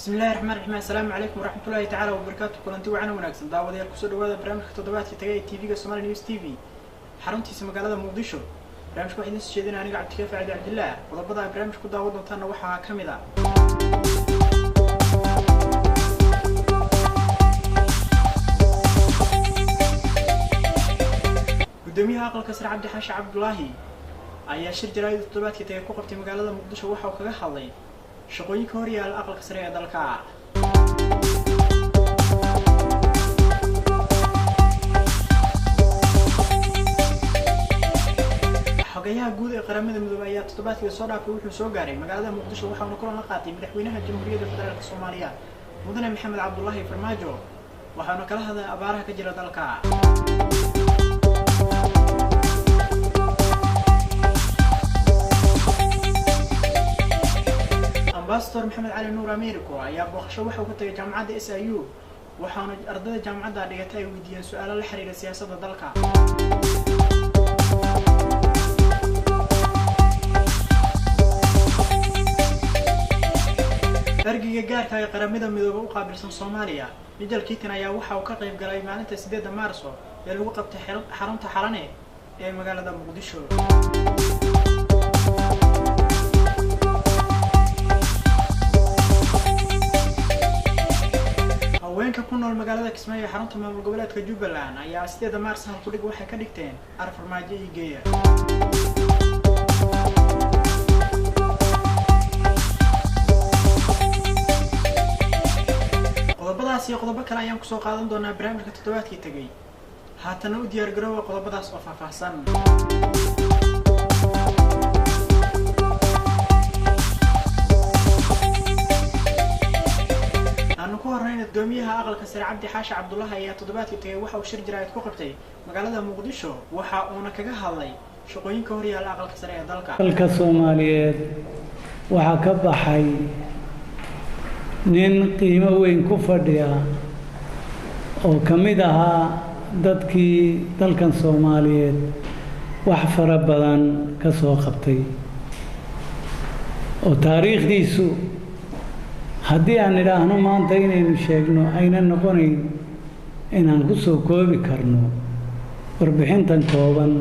Bismillahi raxmaan raxiim. Assalaamu calaykum waraxmatullaahi tacaala wabarakaatu. Kulanti wacan wanaagsan daawadayaal, kusoo dhawaada barnaamijka toddobaadka tagay ee TV-ga Somali News TV xaruntiisa magaalada Muqdisho. Barnaamijka waxaa idiin soo jeedinaya aniga Cabdikaafi Cabdi Cabdillaah. Qodobada aad barnaamijka ku daawan doontaanna waxaa ka mid ah: Gudoomiyaha aqalka sare Cabdi Xaashi Cabdulaahi ayaa shir jaraa'id toddobaadkii tagay ku qabtay magaalada Muqdisho. Waxa uu kaga hadlay shaqooyinka horyaala aqalka sare ee dalka. Xogayaha guud ee Qaramada Midoobay ayaa toddobaadkii soo dhaafay wuxuu soo gaaray magaalada Muqdisho, waxauna kulan la qaatay madaxweynaha Jamhuuriyadda Federaalka Soomaaliya Mudane Maxamed Cabdulaahi Farmaajo, waxauna kala hadlay abaaraha ka jira dalka. Ambassador Maxamed Cali Nuur Americo ayaa booqasho waxa uu ka tagay jaamacadda SIU, waxaana ardayda jaamacadda dhigatay ay weydiiyeen su-aalo la xiriira siyaasadda dalka. Ergeyga gaarka ee Qaramada Midoobay u qaabilsan Soomaaliya Nigel Keaton ayaa waxa uu ka qayb galay maalinta 8-da Maarso ee lagu qabtay xarunta Xalane ee magaalada Muqdisho. Haweenka ku nool magaalada Kismaayo ee xarunta maamul goboleedka Jubbaland ayaa 8-da Maarso halkudhig waxay ka dhigteen "Ar farmaajo ii geeya". Qodobadaas iyo qodobo kale ayaan kusoo qaadan doonaa barnaamijka toddobaadkii tegay. Haatana u diyaar garoowa qodobadaas oo faahfaahsan. Aanu ku horreyn, gudoomiyaha aqalka sare Cabdi Xaashi Cabdulaahi ayaa toddobaadkii tagay waxa uu shir jaraa'id ku qabtay magaalada Muqdisho, waxa uuna kaga hadlay shaqooyinka horyaala aqalka sare ee dalka. Dalka Soomaaliyeed waxaa ka baxay nin qiimo weyn ku fadhiya oo ka mid ahaa dadkii dalkan Soomaaliyeed wax fara badan ka soo qabtay, oo taariikhdiisu haddii aan idhaahno maanta inaynu sheegno ayna noqonayn inaan ku soo koobi karno warbixintan kooban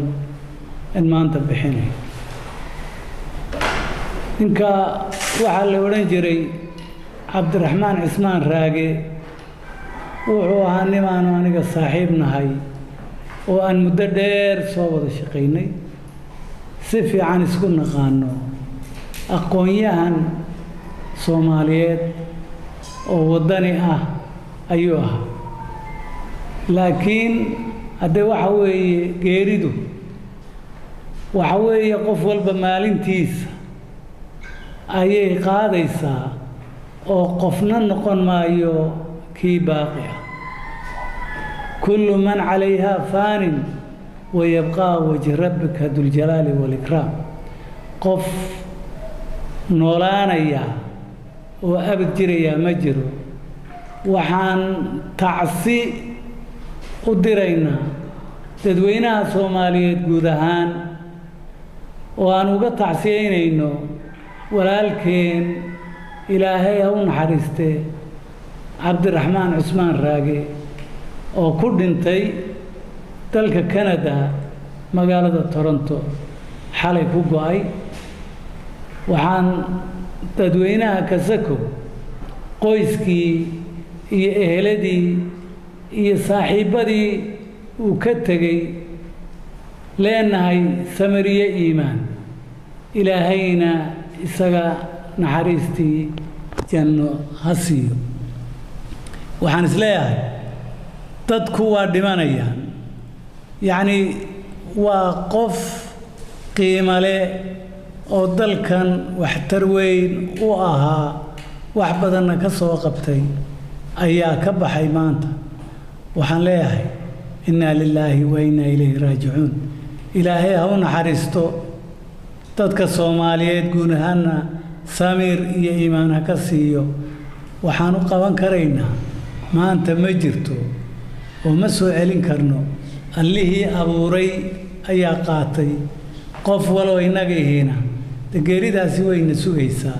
in maanta bixinay. Ninka waxaa la odhan jiray Cabdiraxmaan Cismaan Raage. Wuxuu ahaa nimaanu aniga saaxiib nahay oo aan muddo dheer soo wada shaqaynay, si fiican isku naqaano, aqoon-yahan Soomaaliyeed oo waddani ah ayuu ahaa. Laakiin haddee waxa weeye geeridu waxa weeye qof walba maalintiisa ayay qaadaysaa, oo qofna noqon maayo kii baaqi ah. Kullu man calayhaa faanin wayabqaa wajhi rabbika duljalaali waalikraam. Qof noolaanaya oo abad jirayaa ma jiro. Waxaan tacsi u diraynaa dadweynaha Soomaaliyeed guud ahaan oo aan uga tacsiyeynayno walaalkeen, Ilaahay ha u naxariistee, Cabdiraxmaan Cusmaan Raage oo ku dhintay dalka Canada, magaalada Toronto, xalay ku go-ay. Waxaan dadweynaha Kasako, qoyskii iyo eheladii iyo saaxiibbadii uu ka tegey leenahay samariye iimaan, Ilaahayna isaga naxariistii janno ha siiyo. Waxaan isleeyahay dadku waa dhimanayaan, yacni waa qof qiimo leh oo dalkan waxtar weyn u ahaa, wax badanna ka soo qabtay ayaa ka baxay maanta. Waxaan leeyahay innaa lilaahi wa innaa ilayhi raajicuun. Ilaahay ha u naxariisto, dadka Soomaaliyeed guud ahaanna samiir iyo iimaan ha ka siiyo. Waxaan u qaban karaynaa maanta ma jirto oo ma soo celin karno. Allihii abuuray ayaa qaatay. Qof waloo innaga ihiina de geeridaasi wayna sugaysaa,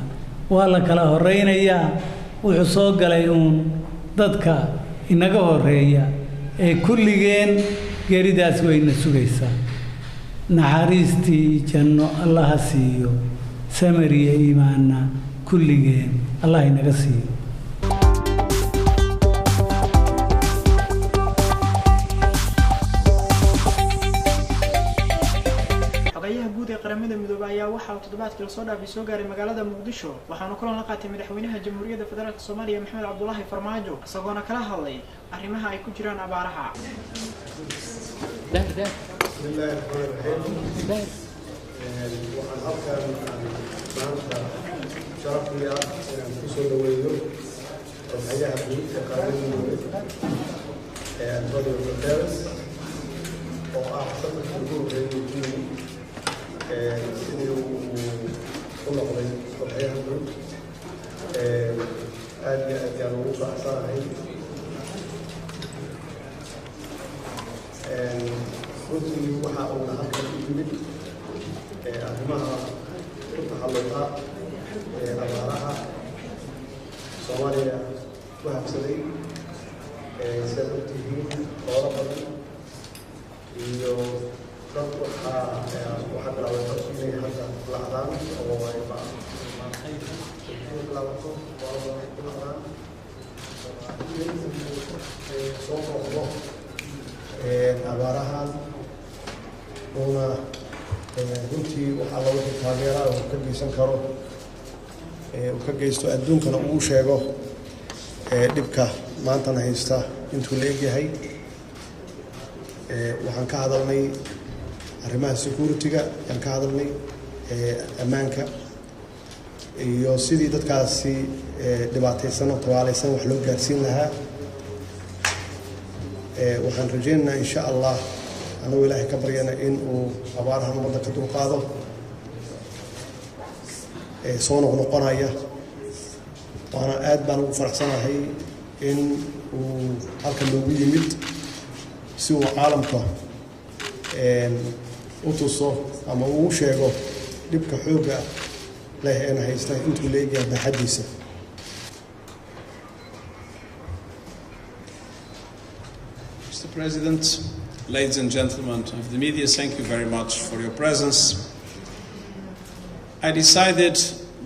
waa la kala horraynayaa. Wuxuu soo galay uun dadka inaga horeeya ee kulligeen geeridaas wayna sugaysaa. Naxariistii janno Allaha siiyo, samir iyo iimaanna kulligeen Allah inaga siiyo. Xogayaha guud ee Qaramada Midoobay ayaa waxa uu toddobaadkii lasoo dhaafay soo gaaray magaalada Muqdisho, waxaana kulan la qaatay madaxweynaha Jamhuuriyadda Federaalka Soomaaliya Maxamed Cabdulaahi Farmaajo, isagoona kala hadlay arrimaha ay ku jiraan abaaraha. Bismillaahi raxmaani raxiim. Waxaan halkan maanta sharaf ii ah inaan kusoo dhaweeyo xoghayaha guud ee Qaramada Midoobay ee Antonio Guterres, oo ah safarkii ugu horreeyay uu ku yimid sidii uu u noqday xoghayaha guud. Aad iyo aad yaan ugu faraxsanahay. Runtii waxa uuna halkan u yimid arrimaha ku taxalluqa abaaraha Soomaaliya ku habsaday. Sidaad ogtihiin, xoolo badan iyo dad waxaa bilaabay dadku inay hadda la'daan oo ay bilaabato, xoolo badan ay ku la'daan. In uu soo booqdo abaarahan, uuna runtii wax alla wixii taageera uu ka geysan karo uu ka geysto, adduunkana uu sheego dhibka maantana haysta intuu la egyahay. Waxaan ka hadalnay arrimaha security-ga, ayaan ka hadalnay ammaanka iyo sidii dadkaasi dhibaataysan oo tabaalaysan wax loo gaarsiin lahaa. Waxaan rajaynaynaa insha Allah, anagoo Ilaahay ka baryana, in uu abaarahan ummadda ka dulqaado soo noqnoqonaya. Waana aad baan ugu faraxsanahay in uu halkan noogu yimid si uu caalamka u tuso ama uu u sheego dhibka xoogga leh eena haysta intuu la egyahay baaxaddiisa. Mr. President, ladies and gentlemen of the media, thank you very much for your presence. I decided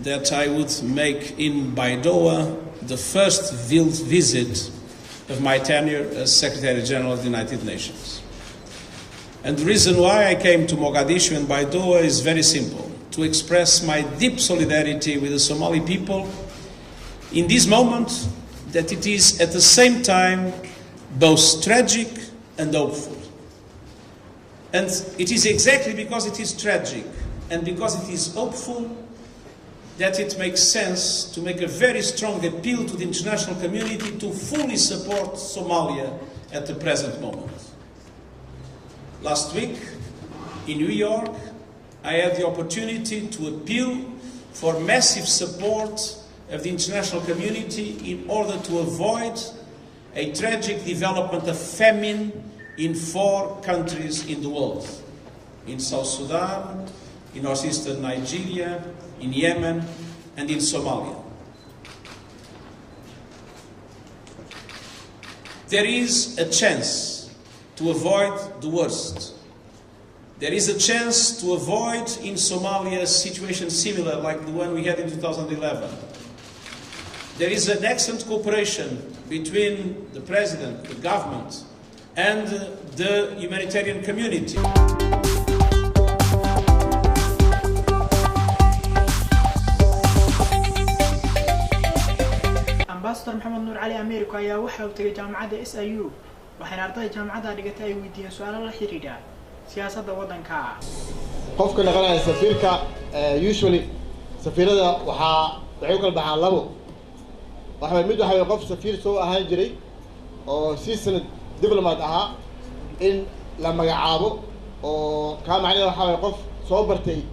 that I would make in Baidoa the first field visit of my tenure as Secretary General of the United Nations. And the reason why I came to Mogadishu and Baidoa is very simple: to express my deep solidarity with the Somali people in this moment that it is at the same time both tragic and hopeful. And it is exactly because it is tragic and because it is hopeful that it makes sense to make a very strong appeal to the international community to fully support Somalia at the present moment. Last week in New York, I had the opportunity to appeal for massive support of the international community in order to avoid a tragic development of famine in four countries in the world: in South Sudan, in northeastern Nigeria, in Yemen, and in Somalia. There is a chance to avoid the worst. There is a chance to avoid in Somalia a situation similar like the one we had in 2011. There is an excellent cooperation between the president, the government, and the humanitarian community. Ambassador Maxamed Nuur Cali Americo ayaa waxa uu tegay jaamacadda SIU, waxayna ardayda jaamacadda dhigatay ay weydiiyeen su-aalo la xidhiidha siyaasadda waddanka. Qofka noqonaya safiirka, usually safiirada waxay u kala baxaan labo. Waxa mid waxa way qof safiir soo ahaan jiray oo seasoned diplomat ahaa in la magacaabo, oo kaa macnaheeda waxa way qof soo bartay,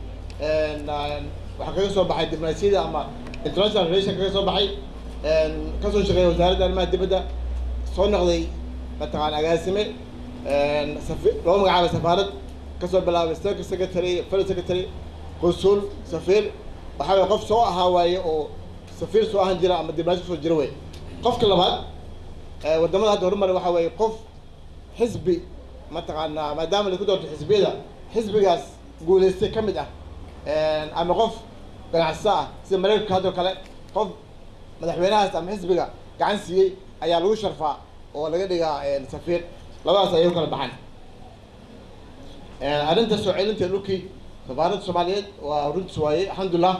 waxa kaga soo baxay diblomaasiyadda ama international relation kaga soo baxay, kasoo shaqeeya wasaaradda arrimaha dibadda, soo noqday mataqaan agaasime, loo magacaabay safaarad, kasoo bilaabay state secretary, foreign secretary, consul, safiir. Waxa way qof soo ahaa waaye oo safiir soo ahaan jira ama diblomaasi kusoo jira wey. Qofka labaad waddamada hadda horumar waxa weeye qof xisbi mataqaanaa, maadaama laisku doorto xisbiyada, xisbigaas guulaystay ka mid ah, ama qof ganacsato ah sida Maraykanka haddoo kale, qof madaxweynahaas ama xisbiga gacan siiyey ayaa lagu sharfaa oo laga dhigaa safiir. Labadaas ayay u kala baxaan. Arrinta soo celinta dhulkii safaaradda Soomaaliyeed waa runtiis waayey, alxamdulilah.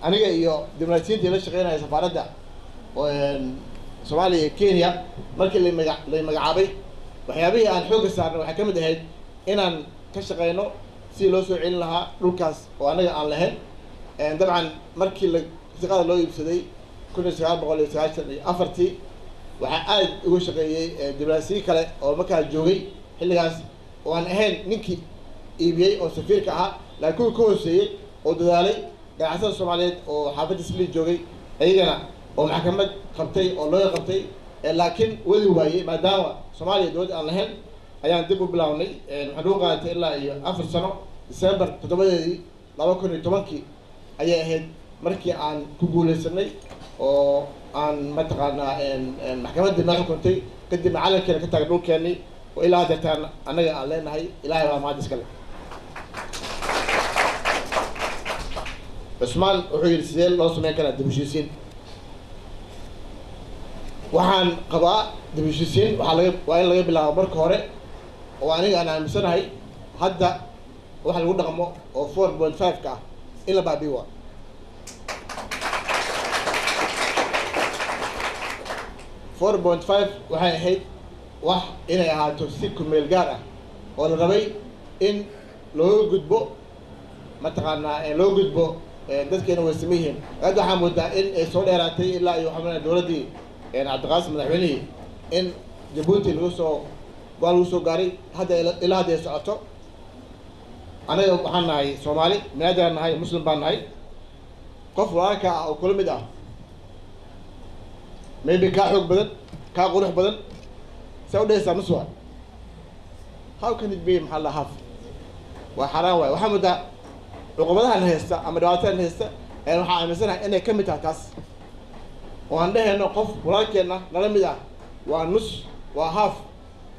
Aniga iyo diblomaasiyiinta la shaqeynaya safaaradda Soomaaliya iyo Kenya markii lay magacaabay, waxyaabihii aan xoogga saarnay waxay ka mid ahayd inaan ka shaqeyno sidii loo soo celin lahaa dhulkaas oo anaga aan lahayn. Dabcan markii la siqada loo iibsaday 1994-tii, waxaa aad uga shaqeeyey diblomaasiyin kale oo markaa joogay xilligaas oo aan ahayn ninkii iibiyey oo safiirka ahaa, laakiin kuwii ka hooseeyey oo dadaalay, ganacsatada Soomaaliyeed oo xaafadda Islii joogay ayagana oo maxkamad qabtay oo looga qabtay, laakiin wadi waayey maadaama Soomaaliya dowlad aan lahayn, ayaan dib u bilownay. Waxaan ugu qaadatay ilaa iyo 4 sano. December 7-deedii 2010-kii ayay ahayd markii aan ku guuleysanay oo aan mataqaanaa maxkamaddii noo xukuntay, kadibna calankeena ka taagay dhulkeenii oo ilaa hadeertaan annaga aan leenahay. Ilaahay baa mahad iskale. Cusmaan wuxuu yidhi, sidee loo sameyn karaa dib u heshiisiin? Waxaan qabaa dib u heshiisiin waxaa laga waa in laga bilaabo marka hore oo aniga aan aaminsanahay hadda waxa lagu dhaqmo oo 4.5 ka ah in la baabi'i waa 4.5. Waxay ahayd wax inay ahaato si kumeel gaar ah oo la rabay in looga gudbo, mataqaanaa loo gudbo dadkeena way saman yihiin. Hadda waxaa moodaa in ay soo dheeraatay ilaa iyo waxaa dowladdii Cabdiqaasim madaxweynihii in Jabuuti lagu soo go-aan lagu soo gaaray, hadda ilaa hadda ay socoto. Anaga waxaan nahay Soomaali, minaadiraan nahay, Muslim baan nahay. Qof walaalka ah oo kula mid ah, maybe kaa xoog badan, kaa qurux badan, saa u dhehaysaa nus waa, how can it be? Maxaa la half waa xaaraan waay. Waxaa moodaa cuqubadahan haysta ama dhibaatadan haysta waxaa aaminsanahay inay ka mid tahay taas oo aan dhehayno qof walaalkeenna nala mid ah waa nus, waa half.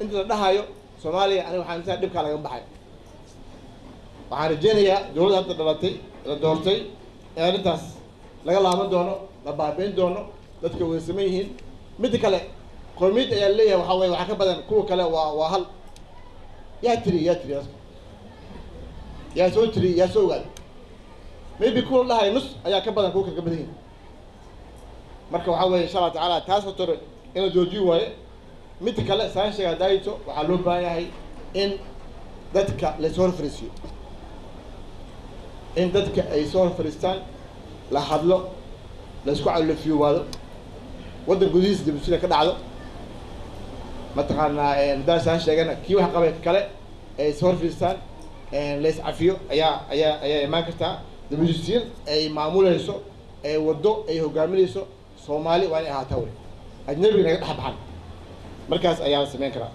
Inta la dhahayo Soomaaliya, aniga waxaa aaminsanahay dhibkaa laga baxay. Waxaan rajeynayaa dowladda hadda dhalatay la doortay in arrintaas laga laaban doono, la baabi'in doono, dadka way saman yihiin. Midda kale, qowmiyad ayaa leeyahay, waxaa weye waxaa ka badan kuwa kale waa hal. Yaa tiri, yaa tiri, yaa soo tiri, yaa soo ogaaday? Maybe kuwa la dhahayo nus ayaa ka badan kuwa kale ka badan yihiin. Marka waxaa weeye, insha Allah tacaala, taas horta in la joojiyo waaye. Midda kale, saan sheega daayito, waxaa loo baahan yahay in dadka laysoo hor fariisiyo, in dadka ay soo hor fariistaan, la hadlo, la isku calofiyowaado, waddan gudihiisa dibusida ka dhacdo. Mataqaanaa haddaan saan sheegana, kii wax qabay kale ay soo hor fariistaan, la iscafiyo ayaa imaan kartaa. Dibusisiin ay maamulayso, ay waddo ay hogaaminayso Soomaali waa inay ahaataa wey, ajnabiga naga dhex baxan, markaas ayaa la sameyn karaa.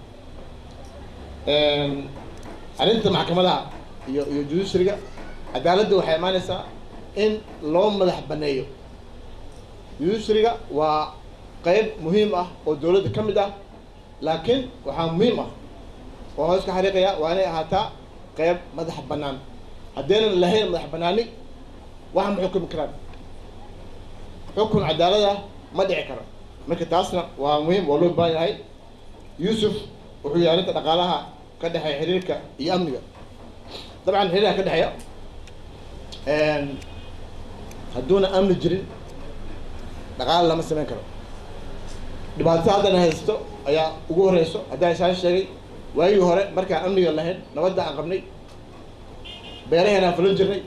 Arrinta maxkamadaha iyo judiciary-ga, cadaaladda waxay imaanaysaa in loo madax baneeyo. Judiciary-ga waa qeyb muhiim ah oo dowladda ka mid ah, laakiin waxaa muhiim ah oo hoos ka xariiqaya waa inay ahaataa qeyb madax bannaan. Haddaynan lahayn madax bannaani, wax ma xukumi karaan, xukun cadaalad ah ma dhici karo. Marka taasna waa muhiim, waa loo baahan yahay. Yuusuf wuxuu yahay arrinta dhaqaalaha ka dhexeeya xiriirka iyo amniga. Dabcan xiriirka ka dhexeeya, hadduuna amni jirin dhaqaale lama samayn karo. Dhibaatada haddana haysto ayaa ugu horeyso. Haddaan saan sheegay, waagii hore markaan amniga lahayn, nabadda aan qabnay, beeraheenaan fulan jirnay.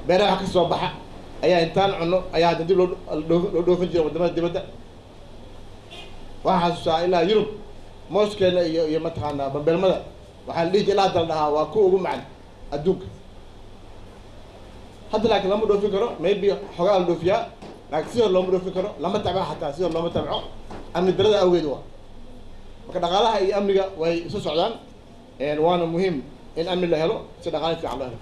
Beeraha wax ka soo baxa ayaa intaan cunno ayaa hadda dib loo dhoofin jiray waddamada dibadda. Waxaan xasuustaa ilaa Yurub mooskeena iyo mataqaanaa bambeelmada waxaa la dhihi jiray, ilaa hadda la dhahaa, waa kuwa ugu macan adduunka hadda. Laakiin lama dhoofin karo, maybe xogaa la dhoofiyaa, laakiin sidoo looma dhoofin karo, lama tabco, xataa sidoo looma tabco amni darada awgeed. Waa marka dhaqaalaha iyo amniga way isu socdaan, waana muhiim in amni la helo si dhaqaale fiican loo helo.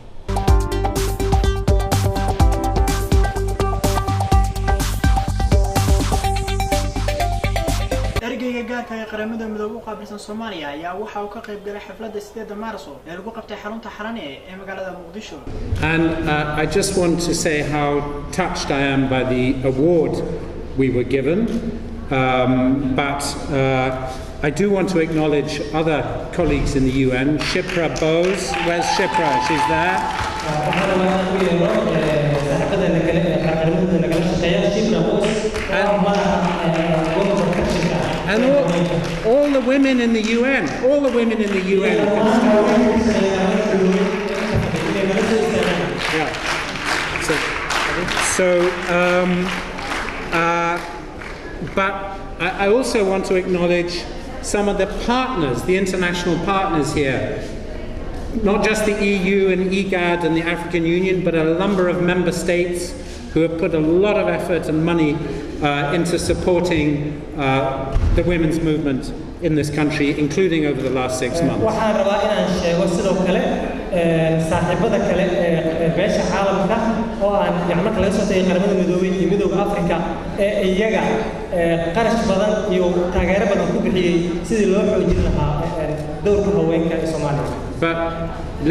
Gaarka ee Qaramada Midoobay u qaabilsan Soomaaliya ayaa waxa uu ka qayb galay xafladda 8 Maarso ee lagu qabtay xarunta Xalane ee magaalada Muqdisho. And I just want to say how touched I am by the award we were given. But I do want to acknowledge other colleagues in the UN. Shipra Bose, where's Shipra? She's there. Waxaan rabaa inaan u yeero saaxiibadeena kale ee qaramada nagala shaqeeya, Shipra Bose, oo ah madaxa goobta protection-ka. And all the women in the UN, all the women in the UN. Dhammaan haweenka ka shaqeeya Qaramada Midoobay inay nala soo istaagaan. Yeah. So, but I also want to acknowledge some of the partners, the international partners here. Not just the EU and IGAD and the African Union, but a number of member states who have put a lot of effort and money into supporting the women's movement in this country, including over the last 6 months. Waxaan rabaa inaan sheego sidoo kale saaxiibada kale ee beesha caalamka oo aan yani marka laga soo tagay Qaramada Midoobay iyo Midowga Afrika ee iyaga qarash badan iyo taageero badan ku bixiyey sidii loo xoojin lahaa dowrka haweenka ee Soomaaliya. But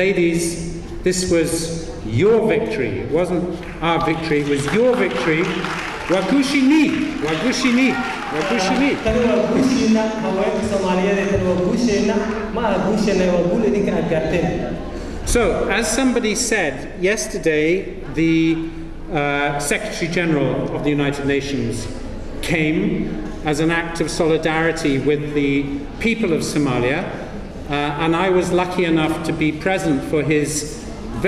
ladies, this was your victory. It wasn't our victory, it was your victory. Wagushini, Wagushini, Wagushini. Tani waa guushiina, haweenka Soomaaliyeed ee tani waa guusheenna, ma aha guusheenna, waa guul idinka aad gaarteen. So, as somebody said yesterday, the Secretary General of the United Nations came as an act of solidarity with the people of Somalia, and I was lucky enough to be present for his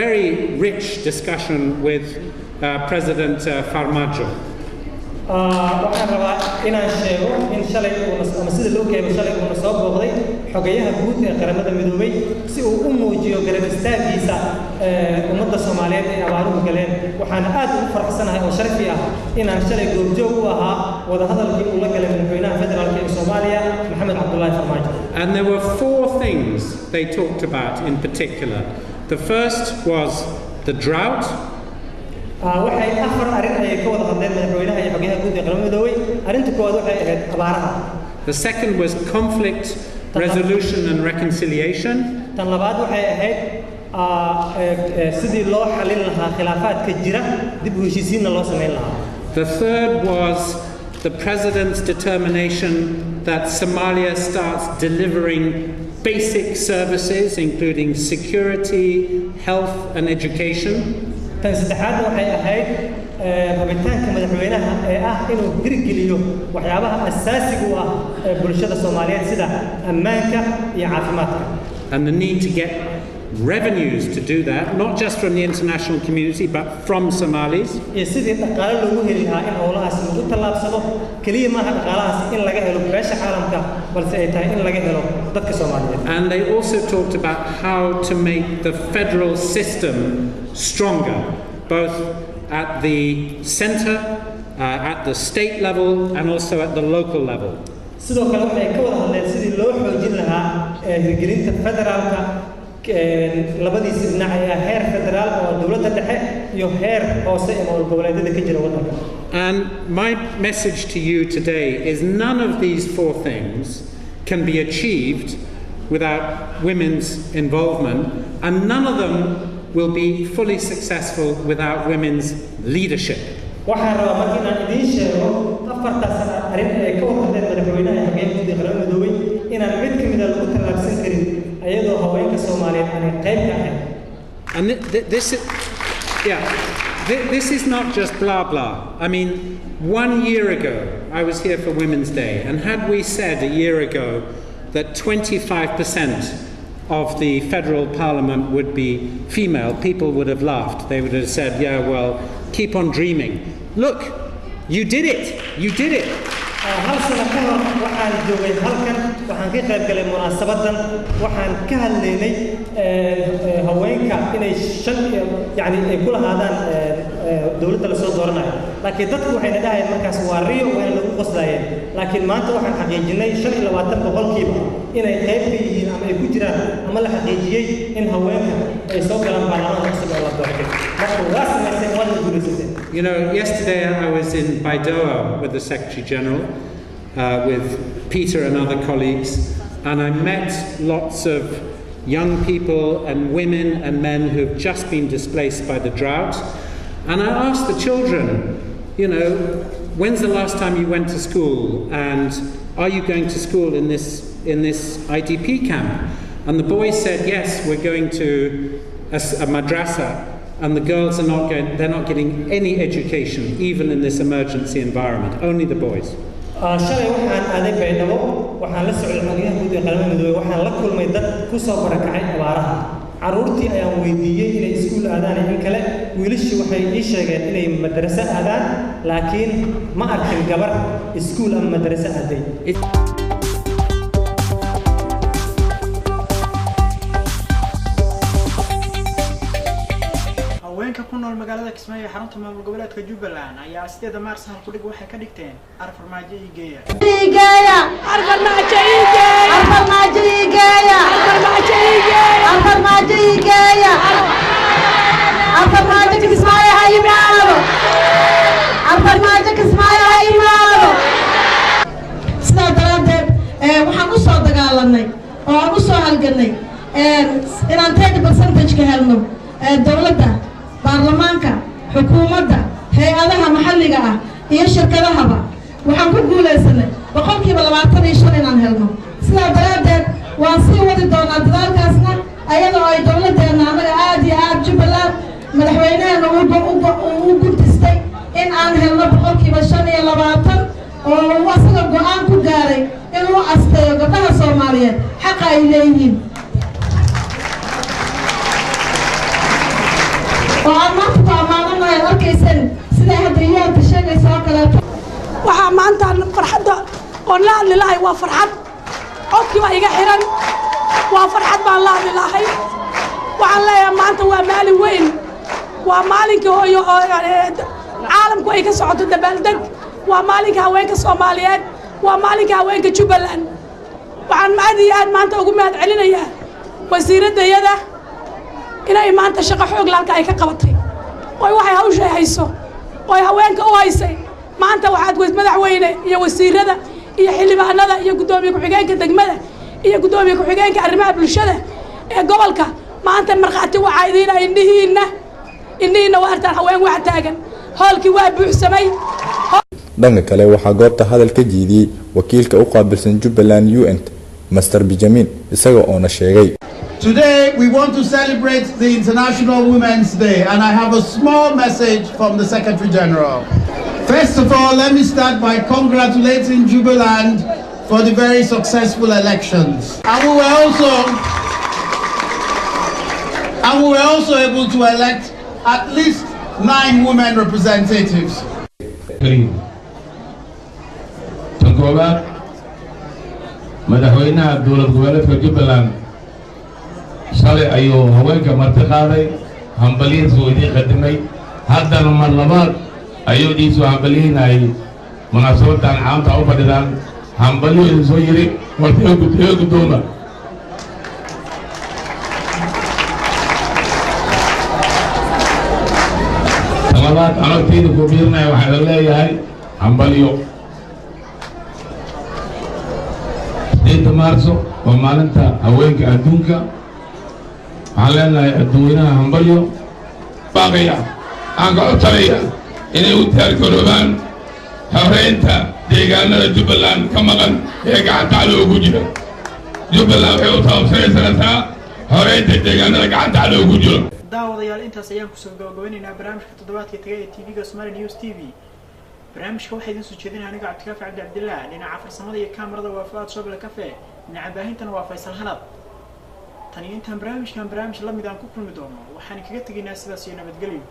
very rich discussion with President Farmajo. Waxaan rabaa inaan sheego in shalay uuna ama sida loo keeno shalay uuna soo booqday xogayaha guud ee Qaramada Midoobay si uu u muujiyo garab istaagiisa ummadda Soomaaliyeed ee abaaruhu galeen. Waxaana aad ugu faraxsanahay oo sharafi ah inaan shalay goobjoog u ahaa wadahadalkii uu la galay madaxweynaha federaalka ee Soomaaliya, Maxamed Cabdullaahi Farmaajo. And there were four things they talked about in particular. The first was the drought. Waxay afar arrin ayay ka wada hadleen madaxweynaha iyo xogayaha guud ee Qaramada Midoobay. Arrinta koowaad waxay ahayd abaaraha. The second was conflict resolution and reconciliation. Tan labaad waxay ahayd sidii loo xalin lahaa khilaafaadka jira, dib u heshiisiinna loo samayn lahaa. The third was the president's determination that Somalia starts delivering basic services, including security, health, and education. Tan saddexaadna waxay ahayd rabitaanka madaxweynaha ee ah inuu hirgeliyo waxyaabaha asaasiga u ah ee bulshada Soomaaliyeed, sida ammaanka iyo caafimaadka. And the need to get revenues to do that, not just from the international community, but from Somalis. Iyo sidii dhaqaale loogu heli lahaa in howlahaasi lagu tallaabsado. Keliya maaha dhaqaalahaas in laga helo beesha caalamka, balse ay tahay in laga helo dadka Soomaaliyeed. And they also talked about how to make the federal system stronger, both at the center, at the state level, and also at the local level. Sidoo kale waxay ka wada hadleen sidii loo xoojin lahaa hirgelinta federaalka labadiisa dhinac ee ah heer federaal oo dowladda dhexe iyo heer hoose ee maamul goboleedyada ka jira waddanka. And my message to you today is none of these four things can be achieved without women's involvement, and none of them will be fully successful without women's leadership. Waxaan rabaa marka inaan idiin sheego afartaas arrin ee ka wada hadleen madaxweynaha iyo xogayaha guud ee Qaramada Midoobay inaan mid ka mida lagu tallaabsan karin ayadoo haweenka Soomaaliyeed aanay qayb ka ahayn. And yeah, this is not just blah blah. I mean, one year ago, I was here for Women's Day, and had we said a year ago that 25% of the federal parliament would be female, people would have laughed. They would have said, "Yeah, well, keep on dreaming." Look, you did it. You did it. Hal sano ka hor waxaan joogay halkan, waxaan ka qayb galay munaasabadan, waxaan ka hadlaynay haweenka inay shan yani ay ku lahaadaan dowladda lasoo dooranayo, laakiin dadku waxayna dhahayeen markaas waa riyo, wayna lagu qoslaayeen. Laakiin maanta waxaan xaqiijinay 25% inay qayb ka yihiin ama ay ku jiraan ama la xaqiijiyey in haweenka ay soo galaan baarlamaanka cusub ee la doortay. Marka waa samayseen, waadna guulaysateen. Yesterday I was in Baidoa with the Secretary General, with Peter and other colleagues, and I met lots of young people and women and men who've just been displaced by the drought. And I asked the children, when's the last time you went to school? And are you going to school in this IDP camp? And the boys said, "Yes, we're going to a madrasa." And the girls are not going, they're not getting any education, even in this emergency environment, only the boys. Shalay waxaan aaday Baydhabo. Waxaan la socday xoghayaha guud ee Qaramada Midoobey. Waxaan la kulmay dad ku soo barakacay abaaraha. Carruurtii ayaan weydiiyey inay iskuul aadaan iyo in kale. Wiilashii waxay ii sheegeen inay madraso aadaan, laakiin ma arkin gabar iskuul ama madraso aaday. Haweenka ku nool magaalada Kismaayo ee xarunta maamul goboleedka Jubbaland ayaa 8 Maars hal kudhig waxay ka dhigteen "Ar Farmaajo iigeeya". Iigeeya, Farmaajo iigeeya, Farmaajo iigeeya, Farmaajo iigeeya, Farmaajo iigeeya, Farmaajo Kismaayo ha yimaado, Farmaajo Kismaayo ha yimaado. Sidaa daraaddeed waxaan u soo dagaalanay oo aan u soo halganay inaan 30 percentage ka helno dowladda, baarlamaanka, xukuumadda, hay-adaha maxalliga ah iyo shirkadahaba. Waxaan ku guulaysanay 25% inaan helno. Sidaa daraaddeed waan sii wadi doonaa dadaalkaasna, ayadoo ay dowladdeena annaga aad iyo aad Jubbaland madaxweynaheena uu guntistay in aan helno 25% oo uu asaga go-aan ku gaaray inuu asteeyo gabdhaha Soomaaliyeed xaqa ay leeyihiin, oo aan maanta ku ammaananahay ad arkayseen siday hadda iyaanta sheegaysa oo kaleeto. Waxaa maanta farxadda oon la hadli lahay waa farxad. Codkii baa iga xiran, waa farxad baan la hadli lahay. Waxaan leeyahay maanta waa maalin weyn, waa maalinkii hooyo oo caalamku ay ka socoto dabaaldeg, waa maalinka haweenka Soomaaliyeed, waa maalinka haweenka Jubbaland. Waxaan aad iyo aad maanta ugu mahad celinayaa wasiiraddayada inay maanta shaqo xoog halka ay ka qabatay oy waxay hawshay hayso oy haweenka u haysay. Maanta waxaad madaxweyne iyo wasiirada iyo xildhibaanada iyo guddoomiye ku-xigeenka degmada iyo guddoomiye ku-xigeenka arrimaha bulshada ee gobolka maanta markhaati waxaa idiina indhihiinna, indhihiinna waa artaan haween waxa taagan. Hoolkii waa buuxsamay. Dhanka kale, waxaa goobta hadal ka jeediyey wakiilka u qaabilsan Jubbaland UN, Mister Benjamin, isaga oona sheegay: Today we want to celebrate the International Women's Day, and I have a small message from the Secretary General. First of all, let me start by congratulating Jubaland for the very successful elections. And we were also able to elect at least nine women representatives. Tan koowaad, madaxweynaha dowlad goboleedka Jubbaland shalay ayuu haweenka marti qaaday, hambalyihiisu idiin qadimay. Haddana mar labaad ayuu idiin soo hambalyihinayay munaasabadan caamta u fadhidaan. Hambalyo idin soo yidhi horta iga guddooma. Tan labaad, anagtiida ku biirinaya, waxaa idin leeyahay hambalyo. 8 Maarso waa maalinta haweenka adduunka. Waxaan leenahay adduweynaha hambalyo. Baaqaya aan ka codsanaya inay u diyaargaroobaan xoreynta deegaanada Jubbaland ka maqan ee gacanta cadowga ku jira. Jubbaland waxay u taabsanaysanaysaa xoreynta deegaanada gacanta cadowga ku jira. Daawadayaal, intaas ayaan kusoo gabagabeynaynaa barnaamijka toddobaadka tagay ee TV-ga Somali News TV. Barnaamijka waxaa idiin soo jeedinaya aniga, Cabdikaafi Cabdi Cabdillah. Dhinaca farsamada iyo kaamarada waa Fuaad Shoble Cafe, dhinaca baahintana waa Faysal Hanad. Tan iyo intaan barnaamijkan barnaamij lamid aan ku kulmi doono, waxaan kaga tegaynaa sidaas iyo nabadgelyo.